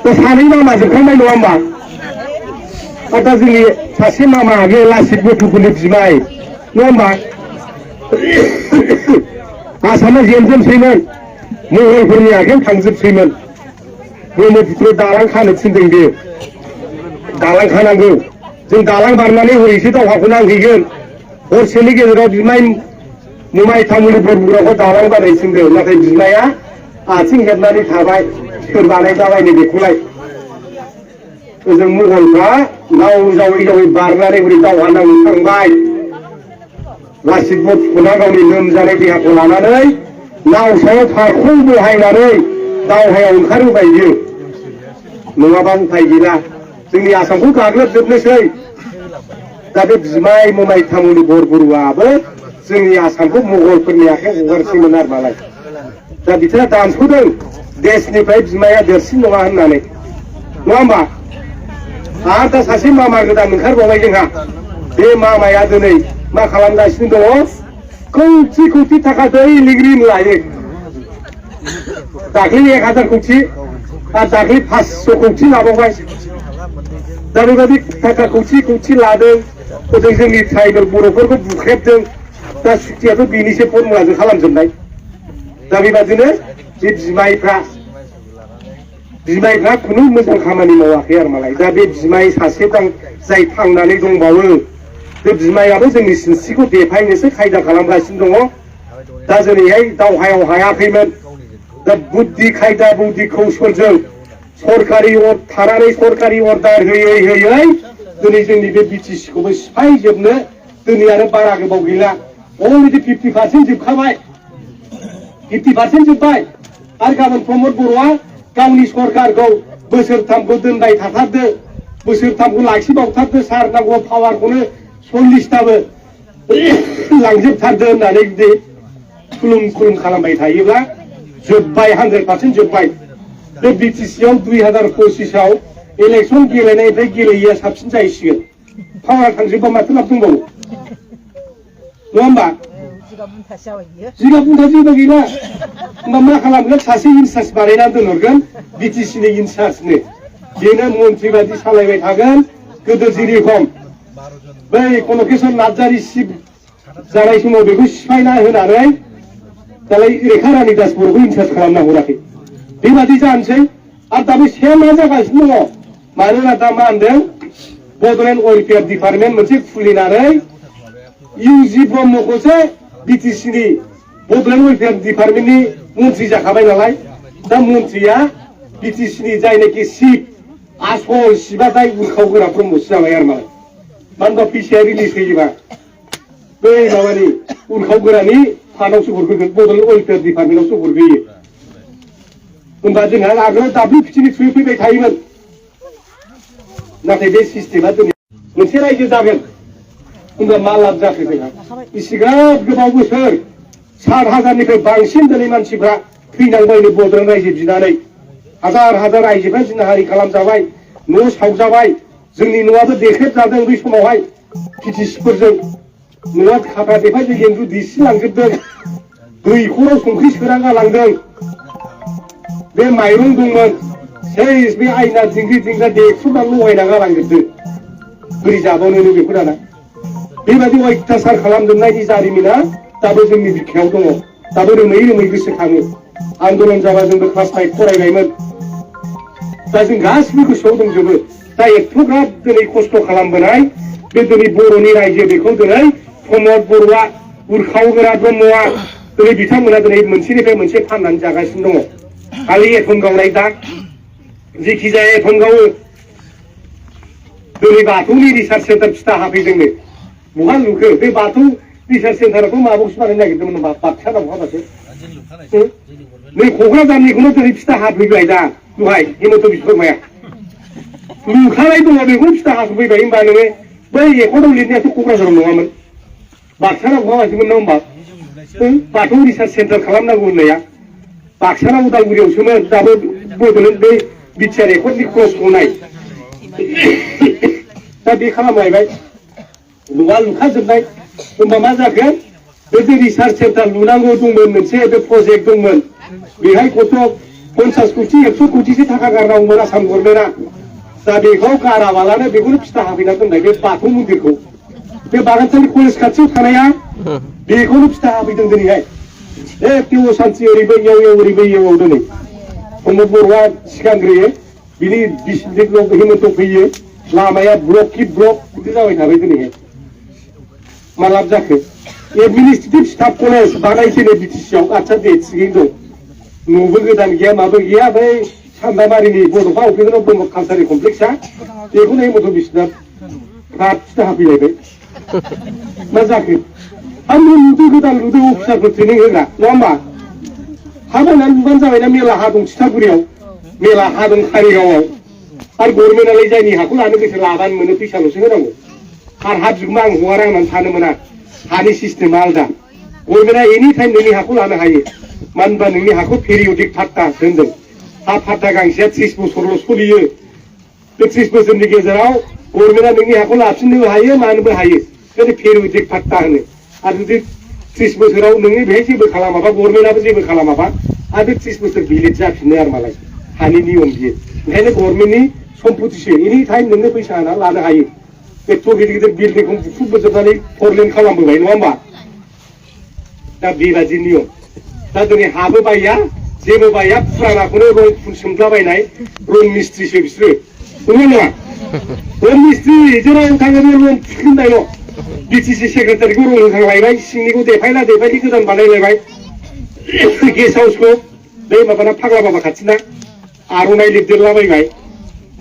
दा सानै मामा जोबखांबाय नङा होमबा दा जोंनि सासे मामा बे लासित बरफुकननि बिमाय नङा होमबा आसामा जेनजोबसैमोन मुगलफोरनि आखायाव थांजोबसैमोन ब्रह्मपुत्र दालां खानो थिनदों बे दालां खानांगौ जों दालां बारनानै हरैसो दावहाखौ नांहैगोन हरसेनि गेजेराव बिमाय मुमाय तामुलि बरबुराखौ दालां बानाय थिनदों नाथाय बिमाया आथिं हेबनानै थाबाय सोर बानायलाबायनो बेखौलाय ओजों मुगलफ्रा नाव जावै जावै बारनानै हरै दावहा नांनो थांबाय लासित बरफुकना गावनि लोमजानाय देहाखौ लानानै नाव सायाव फारखं बहायनानै दावहायाव ओंखारबोबाय बियो नङाबा उफाय गैला जोंनि आसामखौ गाग्लोबजोबनोसै दा बे बिमाय मुमाय तामुलि बरबुरुआबो जोंनि आसामखौ मुगलफोरनि आखायाव हगारसैमोन आरो मालाय दा बिथाङा दानस'दों देशनिफ्राय बिमाया देरसिन नङा होननानै नङा होमबा आरो दा सासे मामा गोदान ओंखारबावबाय जोंहा बे मामाया दिनै मा खालामगासिनो दङ कौटि कौटि थाखा दैलिग रिन लायो दाख्लै 1000 कौटि आरो दाख्लै 500 कौटि लाबावबाय दा बेबायदि थाखा कौटि कौटि लादों ओजों जोंनि ट्राइबेल बर'फोरखौ बुख्रेबदों दा सुक्तियाथ' बेनिसो फर्मुलाजों खालामजोबनाय दा बेबादिनो बे बिमायफ्रा खुनु मोजां खामानि मावाखै आरो मालाय दा बे बिमाय सासे जाय थांनानै दंबावो बे बिमायाबो जोंनि सिनस्रिखौ देफायनोसो खायदा खालामगासिनो दङ दा दिनैहाय दावहायाव हायाखैमोन दा बुद्धि खायदा बुद्धि कौशलजों सरकारि थानानै सरकारि अर्डार होयै होयै दिनै जोंनि बे बिटिसिखौबो सिफायजोबनो दिनै आरो बारा गोबाव गैला अलरेडि 50% जोबखाबाय 50% जोब्बाय आरो गाबोन प्रमद बर'आ गावनि सरकारखौ बोसोरथामखौ दोनबाय थाथारदो बोसोरथामखौ लाखिबावथारदो सार नांगौ पावारखौनो 40टाबो लांजोबथारदो होननानै जुदि खुलुम खालामबाय थायोब्ला जोब्बाय 100% जोब्बाय बे बिटिसिआव 2025आव इलेक्सन गेलेनायनिफ्राय गेलेयैया साबसिन जाहैसिगोन पावार थांजोबबा माथो लाब दंबावो नङा होमबा जिगाब बुंथा जेबो गैला होमबा मा खालामगोन सासे इनचार्ज बानायनानै दोनहरगोन बिटिसिनि इनचार्जनो बेनो मन्त्रि बादि सालायबाय थागोन गोदो जेरेखम बै कनकेसन नार्जारि सिफ जानाय समाव बेखौ सिफायना होनानै दालाय रेखा रानि दास बर'खौ इनचार्ज खालामना हराखै बेबादि जानोसै आरो दाबो सेमा जागासिनो दङ मानोना दा मा होनदों बड'लेण्ड वेलफेयार डिपार्टमेन्ट मोनसे खुलिनानै इउजि ब्रह्मखौसो बिटिसिनि बड'लेण्ड वेलफेयार डिपार्टमेन्टनि मन्त्रि जाखाबाय नालाय दा मन्त्रिया बिटिसिनि जायनाखि सिफ आसल सिबाथाय उरखावगोरा ब्रह्मसो जाबाय आरो मालाय मानो होनबा फैसाया रिलिज होयोबा बै माबानि उरखावगोरानि फान्डआवसो हरगोन बड'लेण्ड वेलफेयार डिपार्टमेन्टआवसो हरग्रोयो होमबा जोंहा आगोलाव दाब्लिउ पिटिनि थ्रुयै फैबाय थायोमोन नाथाय बे सिस्टेमा दिनै मोनसे रायजो जागोन होमबा मा लाब जाखो जोंहा इसिग्राब गोबाव बोसोर 7,000निफ्राय बांसिन दिनै मानसिफ्रा थैनांबायनो बड'लेण्ड रायजो बिनानै हाजार हाजार आइजोफ्रा जिनाहारि खालामजाबाय न' सावजाबाय जोंनि न'आबो देख्रेब जादों बै समावहाय पिटिसिफोरजों न'आ खाफ्रा देफायजों एन्जु दिसि लांजोबदों दैखराव संख्रि सोना गालांदों बे माइरं दंमोन सेस बे आयना दिंग्रि दिंग्रा देख्रुबना लगायना गालांजोबदों बोरै जाबावनो बेखौ दाना बेबायदि अयथासार खालामजोबनायनि जारिमिना दाबो जोंनि बिखायाव दङ दाबो रोमै रोमै गोसोखाङो आन्दलन जाबा जोंबो क्लास 5 फरायनायमोन दा जों गासिबो गोसोआव दंजोबो दा एथ'ग्राब दिनै खस्थ' खालामबोनाय बे दिनै बर'नि रायजो बेखौ दिनै प्रमद बर'आ उरखावगोरा ब्रह्मआ दिनै बिथांमोना दिनै मोनसेनिफ्राय मोनसे फाननानै जागासिनो दङ खालि एथम गावनाय दा जेखि जाया एथम गावो दिनै बाथौनि रिसार्च सेन्टार फिथा हाफैदोंनो बहा नुखो बे बाथौ रिसार्च सेन्टारखौ माबाखौसो बानायनो नागिरदोंमोन होनबा बाक्सा ना बहाबासो नै क'क्राझारनिखौनो दिनै फिथा हाफैबाय दा दहाय हेमन्त बिश्वकर्माया लुखानाय दङ बेखौनो फिथा हाफैबाय होनबा नोङो बै रेकर्डआव लिरनायाथ' क'क्राझाराव नङामोन बाक्सा ना बहाबासोमोन ना होनबा बाथौ रिसार्च सेन्टार खालामनांगौ होननाया बाक्सा ना उदालगुरियावसोमोन दाबो बड'लेण्ड बे बिटिआर रेकर्डनि क्रसखौ नाय दा बे खालामलायबाय न'आ लुखाजोबनाय होनबा मा जाखो बे रिसार्च सेन्टार लुनांगौ दंमोन मोनसे बे प्रजेक्ट दंमोन बेहाय गथ' 50 कोटी 100 कोटिसो थाखा गारनांगौमोन आसाम गभर्नमेन्टआ दा बेखौ गाराबालानो बेखौनो फिथा हाफैना दोननाय बे बाथौ मन्दिरखौ बे बागानसालि कलेज खाथियाव थानाया बेखौनो फिथा हाफैदों दिनैहाय एखेव सान्थि ओरैबो एव ओरैबो एवआव दिनै प्रमद बर'आ सिगांग्रोयो बिनि बिसिनिफ्राय हेमन्त फैयो लामाया ब्लक कि ब्लक बिदि जाबाय थाबाय दिनैहाय मा लाब जाखो एडमिनिस्ट्रेटिभ स्टाफ कलेज बानायसैनो बिटिसिआव आदसा दे थिगैनो दं न'बो गोदान गैया माबो गैया बै सान्दामारिनि बड'फा उपेन्द्र ब्रह्म कालसारेल कमप्लेक्सआ बेखौनो हेमन्त बिस्वनाथ फ्राद फिथा हाफैलायबाय मा जाखो आरो लुदो गोदान लुदो अफिसारफोर ट्रेनिं होग्रा नङा होमबा हा बायनानै लुबानो जाबायना मेला हा दं थिथागुरियाव मेला हा दं कारिगावआव आरो गभर्नमेन्टआलाय जायनि हाखौ लानो गोसो लाबानो मोनो फैसाल'सो होनांगौ आरो हा बिगुमा आं हगारा होननानै थानो मोना हानि सिस्टेमा आलदा गभर्नमेन्टआ एनि टाइम नोंनि हाखौ लानो हायो मानो होनबा नोंनि हाखौ पेरियडिक फाट्टा दोनदों हा फाट्टा गांसेया 30 बोसोरल' सोलियो बे 30 बोसोरनि गेजेराव गभर्नमेन्टआ नोंनि हाखौ लाफिननोबो हायो मानोबो हायो बेखौ पेरियडिक फाट्टा होनो आरो जुदि 30 बोसोराव नोंनि बेहाय जेबो खालामाबा गभर्नमेन्टआबो जेबो खालामाबा आरो बे 30 बोसोर भिलिड जाफिनो आरो मालाय हानि नियम बियो ओंखायनो गभर्नमेन्टनि सम्पतिसो एनि टाइम नोंनो फैसा होना लानो हायो एथ' गिदिर गिदिर बिल्डिंखौ बुख्रुबबोजोबनानै फरलेन खालामबोबाय नङा होमबा दा बेबादि नियम दा दिनै हाबो बाया जेबो बाया फुरानाखौनो रं फुनसोमलाबायनाय रं मिस्ट्रिसो बिसोरो नंगौ नङा रं मिस्ट्रि जेराव थाङो बे रं फुख्रिनायल' बिटिसि सेक्रेटारिखौ रं होखांलायबाय सिंनिखौ देफायला देफायलि गोदान बानायलायबाय गेस्ट हाउसखौ बे माबाना फाग्ला बाबा खाथिना आर'नाइ लिरदेरलाबायबाय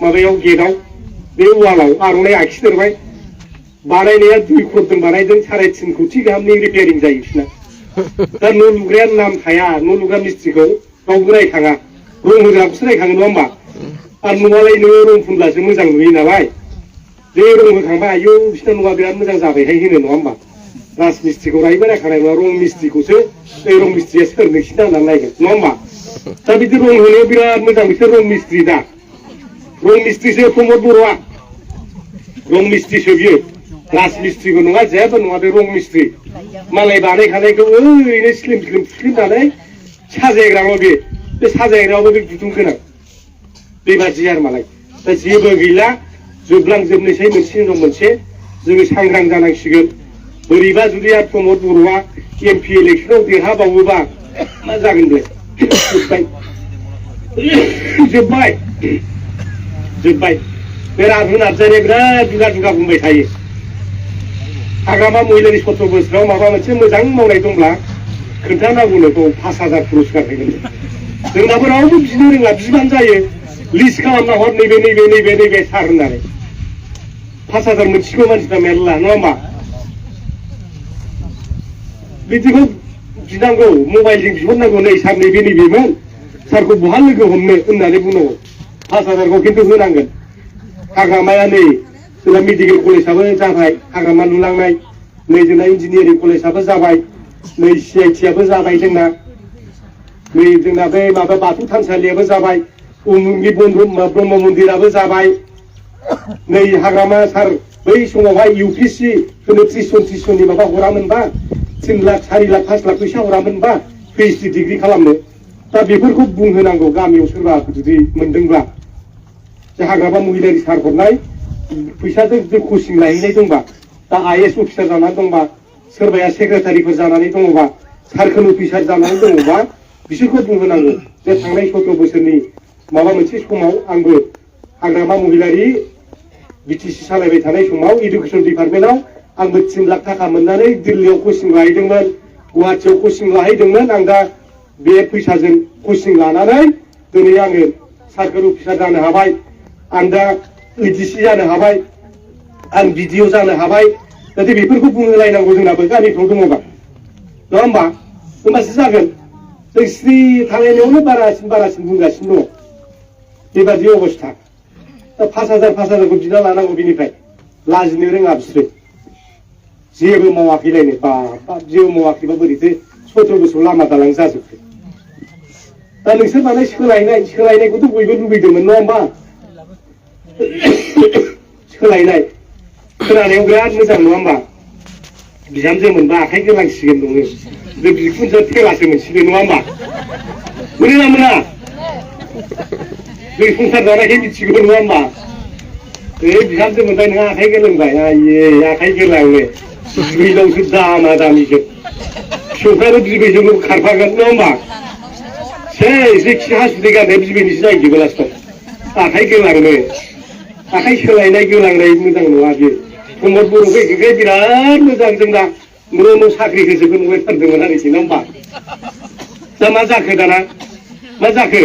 माबायाव गेटआव बे वालाव आर'नाइ आखिदेरबाय बानायनाया 2 करोड़जों बानायदों 3.5 कोटी गाहामनि रिपेयारिं जायो बिसोरना दा न' लुग्राया नाम थाया न' लुग्रा मिस्ट्रिखौ रावबो रायखाङा रं होग्राखौसो रायखाङो नङा होमबा आरो न'आलाय नोङो रं फुनब्लासो मोजां नुयो नालाय बे रं होखांबा आयौ बिसोरना न'आ बिराद मोजां जाबायहाय होनो नङा होमबा राजमिस्ट्रिखौ रायबो रायखांनाय नङा रं मिस्ट्रिखौसो बे रं मिस्ट्रिया सोर नोंसिना होननानै नायगोन नङा होमबा दा बिदि रं होनायाव बिराद मोजां बिसोर रं मिस्ट्रि दा रं मिस्ट्रिसो प्रमद बर'आ रं मिस्ट्रिसो बियो राजमिस्ट्रिबो नङा जेबो नङा बे रं मिस्ट्रि मालाय बानायखानायखौ ओरैनो स्लिम स्लिम फुख्लिमनानै साजायग्राल' बे साजायग्रायावबो बे गुदुं गोनां बेबादि आरो मालाय दा जेबो गैला जोबलांजोबनोसै मोनसे दं मोनसे जोङो सांग्रां जानांसिगोन बोरैबा जुदि आरो प्रमद बर'आ एमपि इलेक्सनाव देरहाबावोबा मा जागोन बे जोब्बाय जोब्बाय बे राजु नार्जारिया बिराद दुगा दुगा बुंबाय थायो हाग्रामा महिलानि 17 बोसोराव माबा मोनसे मोजां मावनाय दंब्ला खोन्थानांगौनो 5000 पुरस्कार होगोन जोंनाबो रावबो बिनो रोङा बिबानो जायो लिस्ट खालामना हर नैबे नैबे नैबे नैबे सार होननानै 5000 मोनसिगौ मानसिफ्रा मेरला नङा होमबा बिदिखौ बिनांगौ मबाइलजों बिहरनांगौ नै सार नैबे नैबेमोन सारखौ बहा लोगो हमनो होननानै बुंनांगौ 5000खौ खिन्थु होनांगोन हाग्रामाया नै जोंना मेडिकेल कलेजाबो जाबाय हाग्रामा लुलांनाय नै जोंना इन्जिनियारिं कलेजाबो जाबाय नै CITआबो जाबाय जोंना नै जोंना बे माबा बाथौ थानसालियाबो जाबाय उमुगनि ब्रह्म मन्दिराबो जाबाय नै हाग्रामा सार बै समावहाय UPSC होनो 30 जननि माबा हरामोनबा 3 लाख 4 लाख 5 लाख फैसा हरामोनबा PhD डिग्री खालामनो दा बेफोरखौ बुंहोनांगौ गामियाव सोरबा जुदि मोनदोंब्ला हाग्रामा महिलारि सार हरनाय फैसाजों जुदि कचिं लाहैनाय दंबा दा IAS अफिसार जानानै दंबा सोरबाया सेक्रेटारिफोर जानानै दङबा सार्कोल अफिसार जानानै दङबा बिसोरखौ बुंहोनांगौ जे थांनाय 17 बोसोरनि माबा मोनसे समाव आंबो हाग्रामा महिलारि बिटिसि सालायबाय थानाय समाव इडुकेसन डिपार्टमेन्टआव आंबो 3 लाख थाखा मोननानै दिल्लीयाव कचिं लाहैदोंमोन गुवाहाटीयाव कचिं लाहैदोंमोन आं दा बे फैसाजों कचिं लानानै दिनै आङो सार्कोल अफिसार जानो हाबाय आं दा ADC जानो हाबाय आं BDO जानो हाबाय जाहाथे बेफोरखौ बुंलायनांगौ जोंनाबो गामिफ्राव दङबा नङा होमबा होमबासो जागोन जों स्रि थालायनायावनो बारासिन बुंगासिनो दङ बेबादि अबस्था दा 5000खौ बिना लानांगौ बिनिफ्राय लाजिनो रोङा बिसोरो जेबो मावाखैलायनो बा जेबो मावाखैबा बोरैथो 17 बोसोराव लामा दालां जाजोबखो दा नोंसोर माने सोलायनायखौथ' बयबो लुबैदोंमोन नङा होमबा सोलायनाय खोनानायाव बिराद मोजां नङा होमबा बिहामजो मोनबा आखाइ गोलांसिगोन नङो बे बिखुनजोआ थेलासो मोनसिगोन नङा होमबा मोनो ना मोना जों संसार जानायखाय मिथिगौ नङा होमबा बिहामजो मोनबाय नोंहा आखाइ गोलोंबाय आइये आखाइ गोलांनो बिबैनावसो दामा दामिजोब फिसौफ्राबो बिबैजोंबो खारफागोन नङा होमबा जेखि हासुदै गारनाया बिबैनिसो जाहैजोबो लास्टआव आखाइ गोलांनो आखाइ सोलायनाय गोलांनाय मोजां नङा बियो प्रमद बर' फैखाय बिराद मोजां जोंना न' साख्रि होजोबगोन नंलायथारदोंमोन आरोखि नङा होमबा दा मा जाखो दाना मा जाखो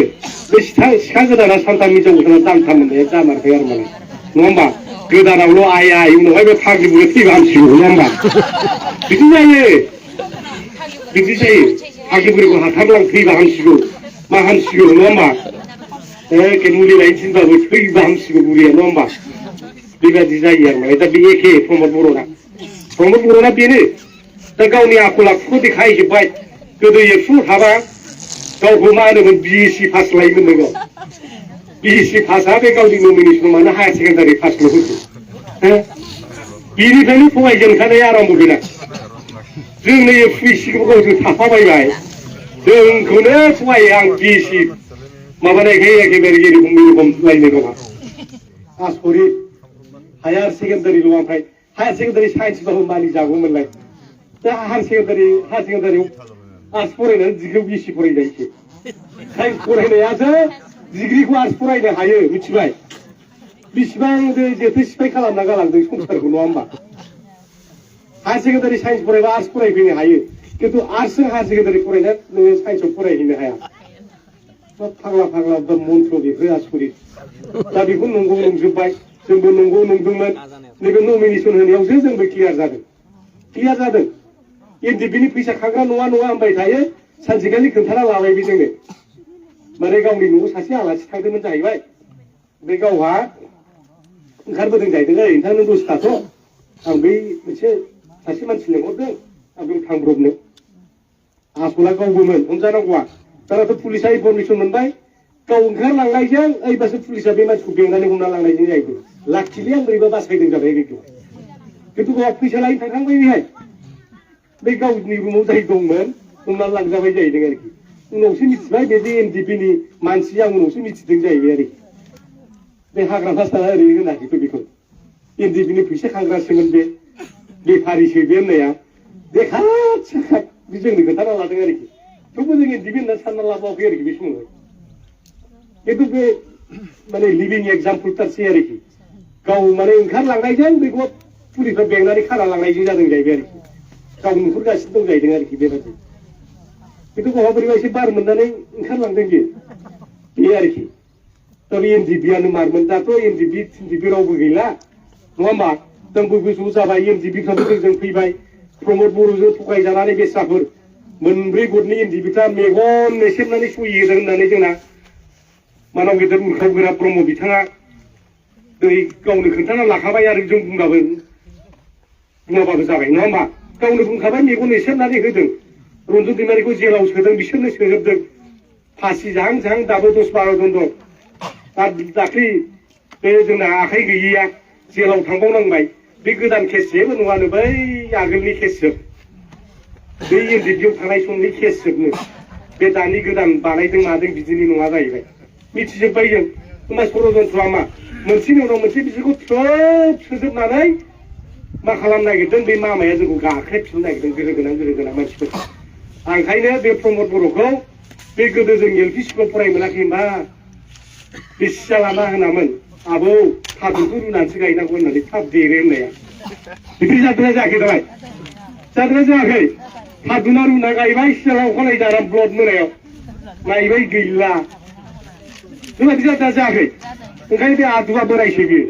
बे सिखा गोदाना सानथाम हिनजाव गोदाना दानथाम मोननाया जामारबाय आरो मालाय नङा होमबा गोदानावल' आइ उनावहाय बे फाग्लि बुरै थैबा हामसिगौ नङा होमबा बिदि जायो फाग्लि बुरैखौ हाथारलां थैबा हामसिगौ मा हामसिगौ नङा होमबा एखे मुलि लायनो थिनबाबो थैबा हामसिगौ बुरैया नङा होमबा बेबायदि जायो आरो मालाय दा बे एखे प्रमद बर'ना बेनो दा गावनि आखल आखुखौ देखायजोब्बाय गोदो एबसुआव थाबा गावखौ मा होनोमोन BSc पास लायोमोन नोङो BSc पासआ बे गावनि नमिनेसन मानो हायार सेकेन्डारि पासल' होखो बेनिफ्रायनो फरायजेनखानाय आराम्भ गैला जोंनो एबसुखौ गावजों थाफाबायबाय जोंखौनो फरायो आं BSc माबानायखाय एखेबारे जेरखम लायनो दङ आसरित हायार सेकेन्डारिल' ओमफ्राय हायार सेकेन्डारि साइन्सबाबो मानि जागौमोनलाय दा हायार सेकेन्डारियाव आर्ट्स फरायनानै डिग्रियाव BSc फरायजायोसो साइन्स फरायनायासो डिग्रिखौ आर्ट्स फरायनो हायो मिथिबाय बेसेबां जेथो सिफाय खालामना गालांदों संसारखौ नङा होमबा हायार सेकेन्डारि साइन्स फरायबा आर्ट्स फरायफैनो हायो खिन्थु आर्ट्सजों हायार सेकेन्डारि फरायना नोङो साइन्सआव फरायहैनो हाया फाग्ला मन्थ्र बेफोर आसरित दा बेखौ नंगौ नंजोब्बाय जोंबो नंगौ नंदोंमोन नैबे नमिनेसन होनायावसो जोंबो क्लियार जादों एनडिएफबिनि फैसा खांग्रा नङा होनबाय थायो सानसेखालि खोन्थाना लाबाय बे जोंनो माने गावनि न'आव सासे आलासि थांदोंमोन जाहैबाय बे गावहा ओंखारबोदों जाहैदों ओरै नोंथां नों दसे थाथ' आं बै मोनसे सासे मानसि लेंहरदों आं बेयाव थांब्रबनो आसला गावबोमोन हमजानांगौआ दानाथ' पुलिसा इनफरमेसन मोनबाय गाव ओंखारलांनायजों ओइबासो पुलिसा बे मानसिखौ बेंनानै हमना लांनायजों जाहैदों लाखिलि आं बोरैबा बासायदों जाबाय खिन्थु गावहा फैसा लायनो थांखांबाय बेहाय बे गावनि रुमाव जाय दंमोन हमनानै लांजाबाय जाहैदों आरोखि उनावसो मिथिबाय बे एनडिएफबिनि मानसि आं उनावसो मिथिदों जाहैबाय आरोखि बे हाग्रामा सारा ओरैनो होनाखैथ' बेखौ एनडिएफबिनि फैसा खांग्रासोमोन बे बेफारिसो बे होननाया देखाद साखाद बे जोंनो खोन्थाना लादों आरोखि थेवबो जों एनडिएफबि होनना सानना लाबावाखै आरोखि बे समावहाय खिन्थु बे माने लिभिं एग्जाम्पोलथारसै आरोखि गाव माने ओंखारलांनायजों बेखौ पुलिसफ्रा बेंनानै खाना लांनायजों जादों जाहैबाय आरोखि गाव नुहुरगासिनो दं जाहैदों आरोखि बेबायदि खिन्थु गावहा बोरैबा एसे बार मोननानै ओंखारलांदों बे आरोखि दा बे एनडिएफबियानो मारमोन दाथ' एनडिएफबि रावबो गैला नङा होमबा जोंबो गोजौ जाबाय एनडिएफबिफ्राबो जोंजों फैबाय प्रमद बर'जों थगायजानानै बेस्राफोर मोनब्रै गटनि एनडिएफबिफ्रा मेगन मेसेबनानै सहिदों होननानै जोंना मानाव गेदेर उरखाव गोरा ब्रह्म बिथाङा दिनै गावनो खोन्थाना लाखाबाय आरो जों बुङाबाबो जाबाय नङा होमबा गावनो बुंखाबाय मेगन एसेबनानै होदों रन्जन दैमारिखौ जेलाव सोदों बिसोरनो सोजोबदों फासि जाहां जाहां दाबो 10-12 जन दं दाख्लै बे जोंना आखाइ गैयैया जेलाव थांबावनांबाय बे गोदान केस जेबो नङानो बै आगोलनि केसजोब बै एनडिएफबियाव थानाय समनि केसजोबनो बे दानि गोदान बानायदों मादों बिदिनि नङा जाहैबाय मिथिजोब्बाय जों होमबा षड़यन्त्रआ मा मोनसेनि उनाव मोनसे बिसोरखौ थ्रोब सोजोबनानै मा खालामनो नागिरदों बे मामाया जोंखौ गाख्रेबफिननो नागिरदों गोहो गोनां मानसिफोर ओंखायनो बे प्रमद बर'खौ बे गोदो जों एलपि स्कुलाव फरायनो मोनाखै होनबा बे सियाला मा होनामोन आबौ थादुनखौ रुनानैसो गायनांगौ होननानै थाब देरो होननाया बिदि जादोंना जायाखै दालाय जादोंना जायाखै थादुना रुना गायबाय सियाला अखानायै जाना ब्लड मोनायाव नायबाय गैला बेबायदि जादोंना जायाखै ओंखायनो बे आदुआ बोरायसो बियो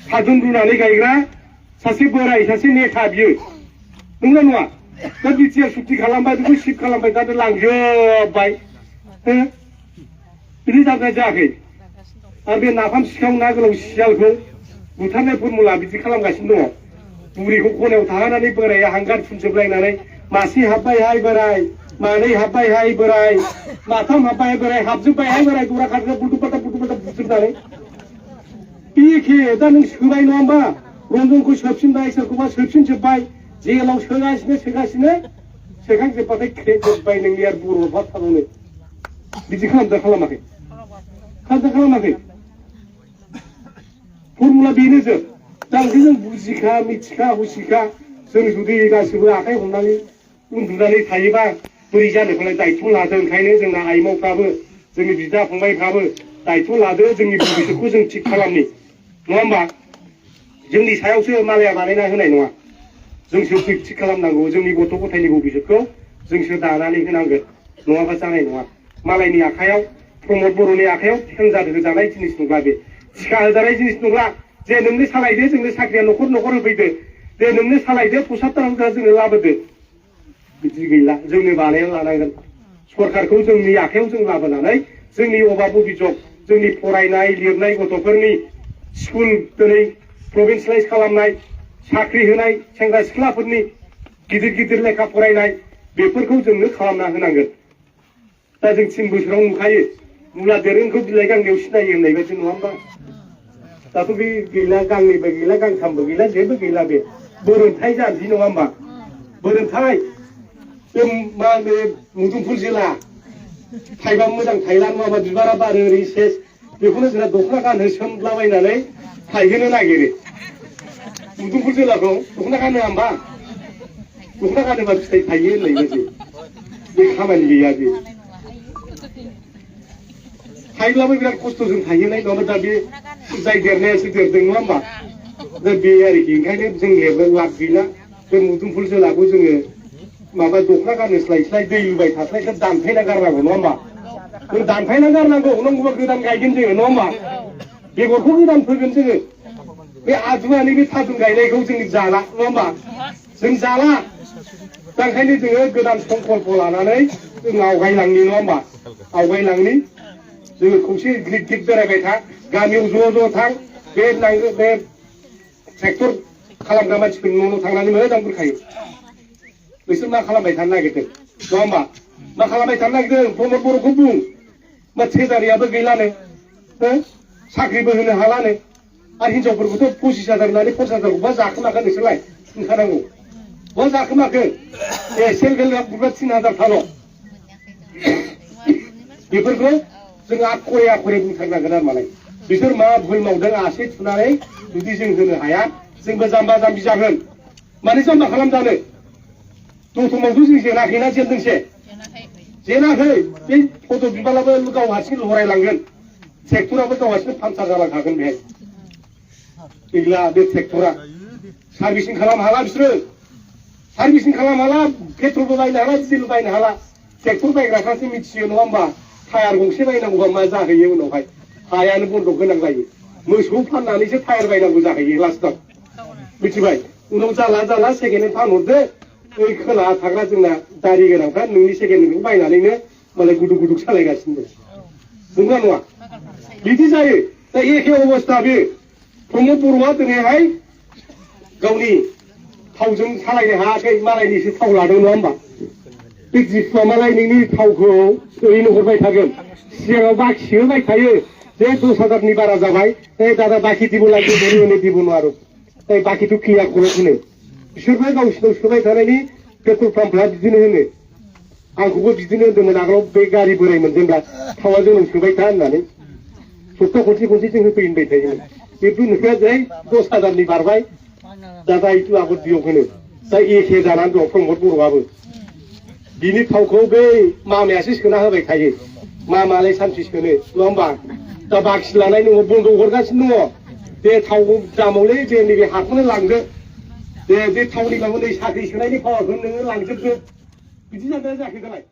थादुन रुनानै गायग्रा सासे बोराय सासे नेता बियो नंगौना नङा दा बिटिआर सुक्ति खालामबाय बेखौ सिफ खालामबाय दा लांजोब्बाय बिदि जादोंना जायाखै आरो बे नाफाम सिखाव ना गोलाव सियालखौ बुथारनाय फर्मुला बिदि खालामगासिनो दङ बुरिखौ खनायाव थाहोनानै बोराया हांगार फुनजोबलायनानै मासे हाबबायहाय बोराय मानै हाबबायहाय बोराय माथाम हाबबाय बोराय हाबजोब्बायहाय बोराय दरा खारग्रा बुथुबाथा बुथुबनानै एखे दा नों सोबाय नङा होमबा रन्जनखौ सोबफिनबाय सोरखौबा सोबफिनजोब्बाय जेलाव सोगासिनो सोखांजोब्बाथाय खेबजोब्बाय नोंनि आरो बर'फा थाबावनो बिदि खालामदों खालामाखै खालामाखै फर्मुला बेनो जों दा ओंखायनो जों बुजिखा मिथिखा हुसिखा जों जुदि गासिबो आखाइ हमनानै उन्दुनानै थायोबा बोरै जानोखौलाय दायथ' लादों ओंखायनो जोंना आइमोफ्राबो जोंनि बिदा फंबायफ्राबो दायथ' लादो जोंनि भबिसतखौ जों थिग खालामनि नङा होमबा जोंनि सायावसो मालाया बानायना होनाय नङा जोंसो थिग खालामनांगौ जोंनि गथ' गथायनि भबिसतखौ जोंसो दानानै होनांगोन नङाबा जानाय नङा मालायनि आखायाव प्रमद बर'नि आखायाव होजानाय जिनिस नंला बे थिखा होजानाय जिनिस नंला जे नोंनो सालायदो जोंनो साख्रिया न'खर न'खर होफैदो जे नोंनो सालायदो पसात्तर जोंनो लाबोदो बिदि गैला जोंनो बानायना लानांगोन सरखारखौ जोंनि आखायाव जों लाबोनानै जोंनि अभाब अभिजग जोंनि फरायनाय लिरनाय गथ'फोरनि स्कुल दिनै प्रभिन्सियेलाइज खालामनाय साख्रि होनाय सेंग्रा सिख्लाफोरनि गिदिर गिदिर लेखा फरायनाय बेफोरखौ जोंनो खालामना होनांगोन दा जों 3 बोसोराव नुखायो मुला देरगोनखौ बिलाइ गांनैयाव सिनायो होननाय बायदि नङा होमबा दाथ' बे गैला गांनैबो गैला गांथामबो गैला जेबो गैला बे बोरोंथाय जानोसै नङा होमबा बोरोंथाय बे मा होनो मुदुमफुल जेला थाइबा मोजां थायला नङाबा बिबारा बारो ओरै सेस बेखौनो जोंना दख'ना गानहो सोमलाबायनानै थायहोनो नागिरो मुदुमफुल जेलाखौ दख'ना गानो होमबा दख'ना गानोबा फिथाइ थायो होननाय बायदि बे खामानि गैया बे थायोब्लाबो बिराद खस्थ'जों थाहैनाय नङाबा दा बे जाय देरनायासो देरदों नङा होमबा दा बे आरोखि ओंखायनो जोंनियाबो लाब गैला बे मुदुमफुल जेलाखौ जोङो माबा दख'ना गानोस्लायस्लाय दै लुबाय थास्लायस्लाय दानफायना गारनांगौ नङा होमबा जों दानफायना गारनांगौ नंगौबा गोदान गायगोन जोङो नङा होमबा बेगरखौ गोदान फोगोन जोङो बे आदुवानि बे थादुन गायनायखौ जों जाला नङा होमबा जों जाला दा ओंखायनो जोङो गोदान संकल्प लानानै जों आवगायलांनि नङा होमबा आवगायलांनि जोङो खौसे गिदिर गिदिर बेरायबाय था गामियाव ज' थां बे ट्रेक्टर खालामग्रा मानसिफोरनि न' थांनानै मोजां बुरखायो बिसोर मा खालामबाय थानो नागिरदों नङा होमबा मा खालामबाय थानो नागिरदों प्रमद बर'खौ बुं मा ट्रेजारियाबो गैलानो साख्रिबो होनो हालानो आरो हिनजावफोरखौथ' 25,000 होननानै 50,000 बा जाखोमाखो नोंसोरलाय ओंखारनांगौ बा जाखोमाखो सेल्फ हेल्प ग्रुपआ 3,000 बेफोरखौ जों आखरे बुंथारनांगोन आरो मालाय बिसोर मा भुल मावदों आसि थुनानै जुदि जों होनो हाया जोंबो जाम्बा जाम्बि जागोन माने जाम्बा खालामजानो दतमावथ' जों जेनाखैना जेनदोंसे जेनाखै बे फट' बिबालाबो गाव हारसिं लहरायलांगोन ट्रेक्टराबो गाव हारसिं पामसार जालांखागोन बेहाय गैला बे ट्रेक्टरा सार्भिसिं खालाम हाला बिसोरो सार्भिसिं खालाम हाला पेट्रलबो बायनो हाला डिजेलबो बायनो हाला ट्रेक्टर बायग्राफ्रासो मिथियो नङा होमबा टायार गंसे बायनांगौबा मा जाहैयो उनावहाय हायानो बन्द गोनां जायो मोसौ फाननानैसो टायार बायनांगौ जाहैयो लास्टआव मिथिबाय उनाव जाला सेकेन्ड हेन्ड फानहरदो ओइ खोला थाग्रा जोंना दारि गोनांफ्रा नोंनि सेकेन्ड हेन्डखौ बायनानैनो मालाय गुदुं सालायगासिनो दं नंगौना नङा बिदि जायो दा एखे अबस्था बे प्रमद बर'आ दिनैहाय गावनि थावजों सालायनो हायाखै मालायनिसो थाव लादों नङा होमबा बे जिसुआ मालाय नोंनि थावखौ ओरैनो हरबाय थागोन सिगाङाव बाखि होबाय थायो जे 10,000 बारा जाबाय दादा बाखि দিব লাগে দিব নোৱাৰো बाखिथ' क्लियार खौनो होनो बिसोरबो गावसिनाव सोबाय थानायनि पेट्रल पाम्पफ्रा बिदिनो होनो आंखौबो बिदिनो होन्दोंमोन आगोलाव बे गारि बोराय मोनदोंब्ला थावा जोंनाव सोबाय था होननानै सप्ता खनसे जों होफैबाय थायोमोन बेबो नुखाया जै 10,000 बारबाय दा दायथ' आगर दियाव होनो दा एखे जानानै दं प्रमद बर'आबो बिनि थावखौ बे मामायासो सोना होबाय थायो मामालाय सानसे सोनो नङा होमबा दा बाखि लानाय दङ बन्द हरगासिनो दङ बे थाव दामावलै बे नैबे हाखौनो लांदो बे थावनि माबा नै साख्रि सोनायनि पावारखौ नोङो लांजोबदो बिदि जादों जायाखै दालाय